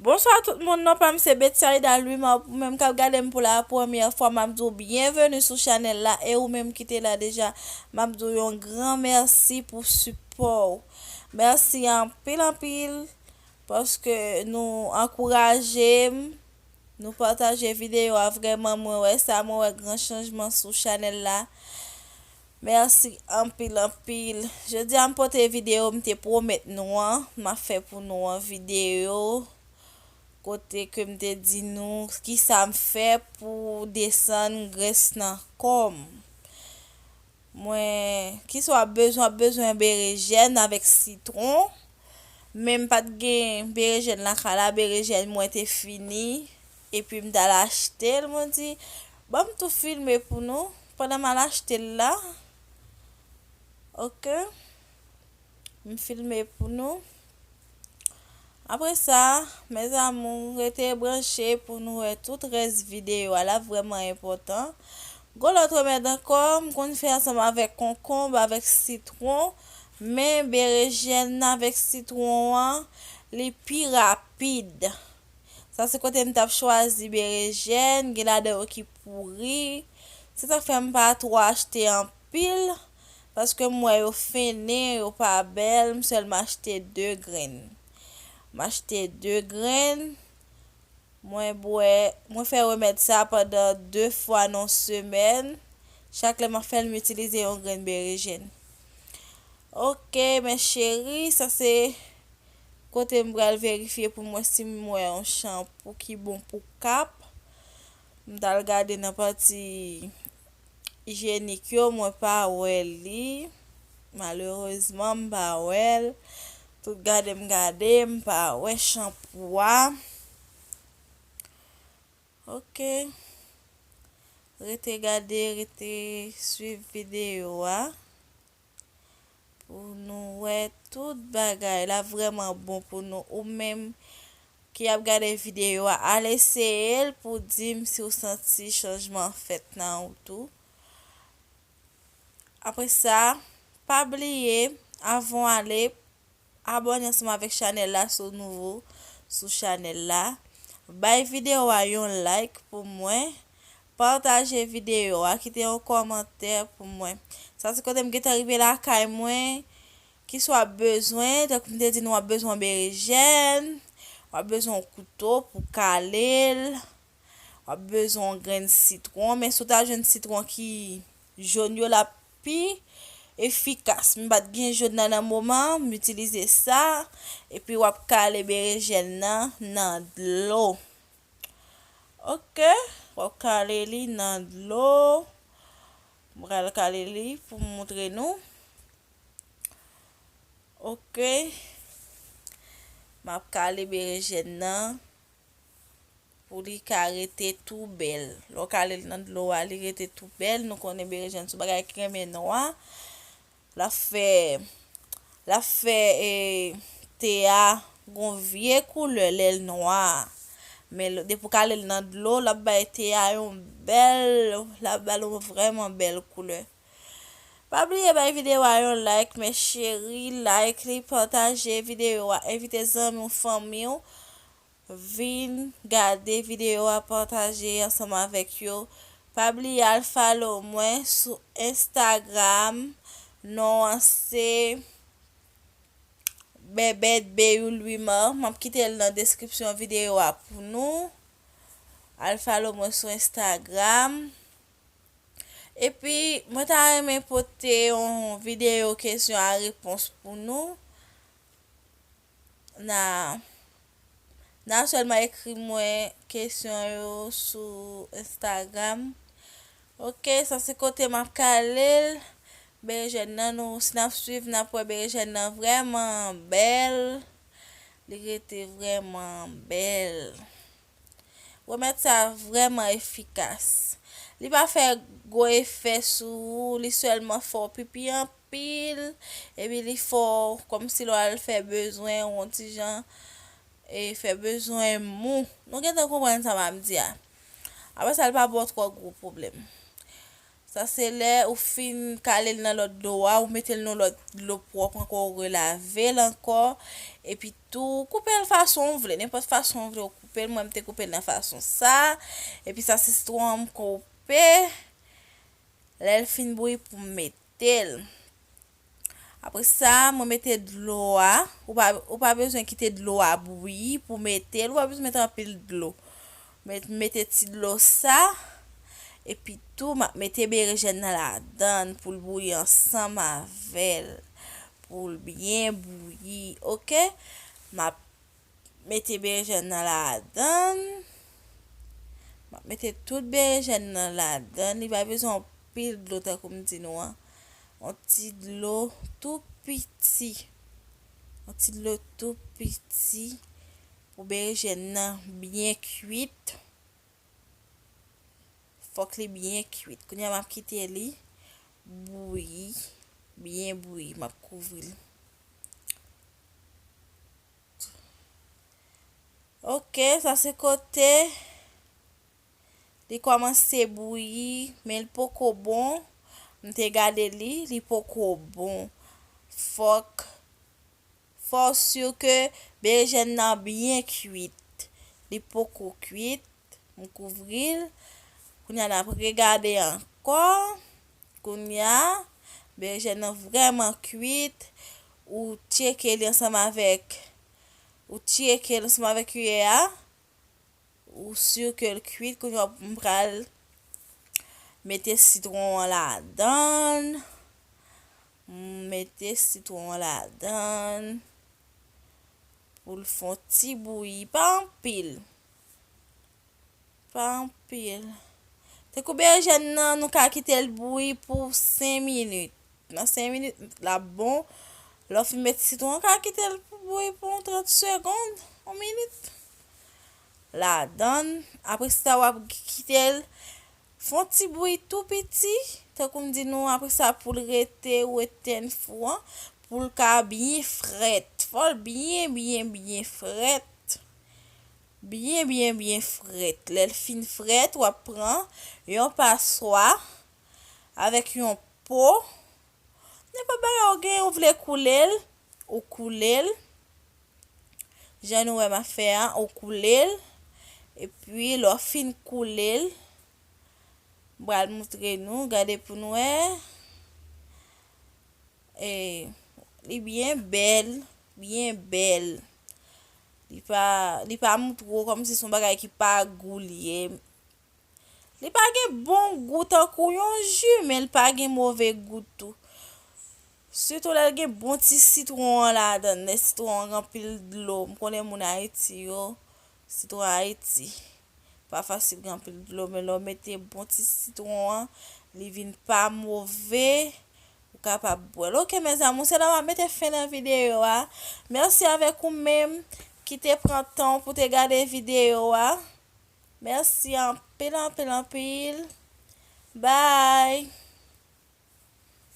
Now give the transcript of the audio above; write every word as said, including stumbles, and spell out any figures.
Bonswa tout moun, non pa m se Betsaida Louis Mar. Ou menm k ap gade m pou la premyè fwa, m ap di w byenveni sou chanèl la. E ou menm ki te la deja, m ap di w yon gran mèsi pou sipò w. Mèsi anpil, anpil, paske nou ankouraje m, nou pataje videyo a. Vrèman, mwen wè sa, mwen wè gran chanjman sou chanèl la. Mèsi anpil, anpil. Jodi a, m pote videyo m te pwomèt nou an. M ap fè pou nou an videyo kote ke m te di nou kisa m fè pou desann grès nan kò m. Mwen, kisa w ap bezwen, w ap bezwen berejèn avèk sitwon. Men m pa t gen berejèn lakay la, berejèn mwen te fini. Epi m t al achte l, mwen di, ban m tou filme pou nou pandan m al achte l la. Ok. M filme pou nou. Apre sa, mes amours, rete branche pou nou wè tout rès videyo a, l ap vrèman enpòtan. Gon lòt remèd ankò, m konn fè ansanm avèk konkonb, avèk sitwon, men berejèn nan avèk sitwon an, li pi rapid. Sa se kote m t ap chwazi berejèn, gen ladan yo ki pouri. Se sa k fè m pa twò achte anpil, paske m wè yo fennen, yo pa bèl, m sèlman achte de grenn. M achte de grenn, mwen bwè, mwen fè remèd sa pandan de fwa nan semèn. Chak lè m ap fè l, m itilize yon grenn berejèn. Ok, mes chéries, sa se kote m pral verifye pou m wè si m wè yon chanpou ki bon pou kap. M t al gade nan pati ijyenik yo, mwen pa wè li. Malerezman, m pa wè l. Tout gade m gade, m pa wè chanpou a. Ok. Rete gade, rete swiv videyo a pou nou wè tout bagay la vrèman bon pou nou. Ou menm ki ap gade videyo a, al eseye l pou di m si w santi chanjman fèt nan ou tou. Apre sa, pa bliye, avan w ale, abòne ansanm avèk chanèl la si w nouvo sou chanèl la. Bay videyo a yon like pou mwen. Pataje videyo a, kite yon kòmantè pou mwen. Sa se kote m gentan rive lakay mwen. Kisa w ap bezwen? Tankou m te di nou, w ap bezwen berejèn, w ap bezwen yon kouto pou kale l, w ap bezwen yon grenn sitwon. Men si w ta jwenn sitwon ki jòn yo, l ap pi efikas. M pa t gen jòn nan nan moman an, m itilize sa. Epi w ap kale berejèn nan nan dlo. Ok, w ap kale li nan dlo. M pral kale li pou m moutre nou. Ok. M ap kale berejèn nan pou li ka rete tou bèl. Lè w kale l nan dlo a, li rete tou bèl. Nou konnen berejèn se yon bagay ki renmen nwa. L ap fè, l ap fè, e, te a gon vye koulè lè l nwa. Men lè, depi w kale l nan dlo, l ap bay te a yon bèl, l ap ba l yon vrèman bèl koulè. Pa bliye bay videyo a yon like, mes chéries, like li, pataje videyo a, envite zanmi w, fanmi w vin gade videyo a, pataje ansanm avèk yo. Pa bliye al follow mwen sou Instagram. Non an se Bebet Beyou Louis Mar. M ap kite l nan deskripsyon videyo a pou nou. Al follow mwen sou Instagram. Epi, mwen ta renmen pote yon videyo kesyon a repons pou nou. N a, n a sèlman ekri mwen kesyon yo sou Instagram. Ok, sa se kote m ap kale l. Berejèn nan, nou, si n ap swiv, n ap wè berejèn nan vrèman bèl. Li rete vrèman bèl. Remèd sa vrèman efikas. Li pa fè gwo efè sou ou, li sèlman fè w pipi anpil, epi li fè w kòmsi lè w al fè bezwen w, yon ti jan, e fè bezwen mou. Nou gentan konprann sa m ap di a. Apre sa, li pa ba w twò gwo pwoblèm. Sa se lè ou fin kale l nan lòt dlo a, ou mete l nan lòt dlo pwòp ankò, ou relave l ankò. Epi tou, koupe l fason w vle, nenpòt fason w vle ou koupe l. Mwen, m te koupe l nan fason sa. Epi sa se sitwon an m koupe. Lè l fin bouyi pou m mete l. Apre sa, mwen mete dlo a. Ou pa, ou pa bezwen kite dlo a bouyi pou mete l. Ou pa bezwen mete anpil dlo. Met, mete ti dlo sa. Epi tou, m ap mete berejèn nan ladan l pou l bouyi ansanm avè l. Pou l byen bouyi, oke? M ap mete berejèn nan ladan l. M ap mete tout berejèn nan ladan l. Li pa bezwen anpil dlo, tankou m di nou an. Yon ti dlo tou piti. Yon ti dlo tou piti pou berejèn nan byen kwit. Fòk li byen kwit. Kounye a, m ap kite li bouyi, byen bouyi. M ap kouvri l. Oke, sa se kote li kòmanse bouyi, men li poko bon. M te gade li, li poko bon. Fòk, fò w si ke berejèn nan byen kwit. Li poko kwit. M kouvri l. Kounye a, n ap regade ankò. Kounye a, berejèn nan vrèman kwit. Ou tcheke li ansanm avèk, ou tcheke l ansanm avèk kiyè a. Ou si ke l kwit. Kounye a, m pral mete sitwon an ladan l. M mete sitwon an ladan l. Pou l fè yon ti bouyi, pa anpil. Pa anpil. Tankou berejèn nan, nou ka kite l bouyi pou senk minit. Nan senk minit, l ap bon. Lè w fin met sitwon, w ka kite l pou bouyi pou yon trant segonn, yon minit. Ladan l, apre sa, w ap kite l fè yon ti bouyi tou piti. Tankou m di nou, apre sa, pou l rete, ou etèn fou an, pou l ka byen frèt. Fò l byen, byen, byen frèt. Byen, byen, byen frèt. Lè l fin frèt, w ap pran yon paswa avèk yon po. Nenpòt bagay ou gen, ou vle koule l, ou koule l. Jan nou wè m ap fè a, ou koule l. Epi, lè w fin koule l, m pral moutre nou, gade pou nou wè. E, li byen bèl, byen bèl. Li pa, li pa mou twò kòmsi se yon bagay ki pa gou li ye. Li pa gen bon gou tankou yon ji, men li pa gen move gou tou. Sitou lè l gen bon ti sitwon an ladan l, lè sitwon an gen anpil dlo. M konnen moun Ayiti yo, sitwon Ayiti pa fasil gen anpil dlo, men lè w mete bon ti sitwon an, li vin pa move, ou kapab bwè l. Oke, mes amours, se la m ap mete fen nan videyo a. Mèsi avèk ou menm ki te pran tan w pou te gade videyo a. Mèsi anpil, anpil, anpil. Bye!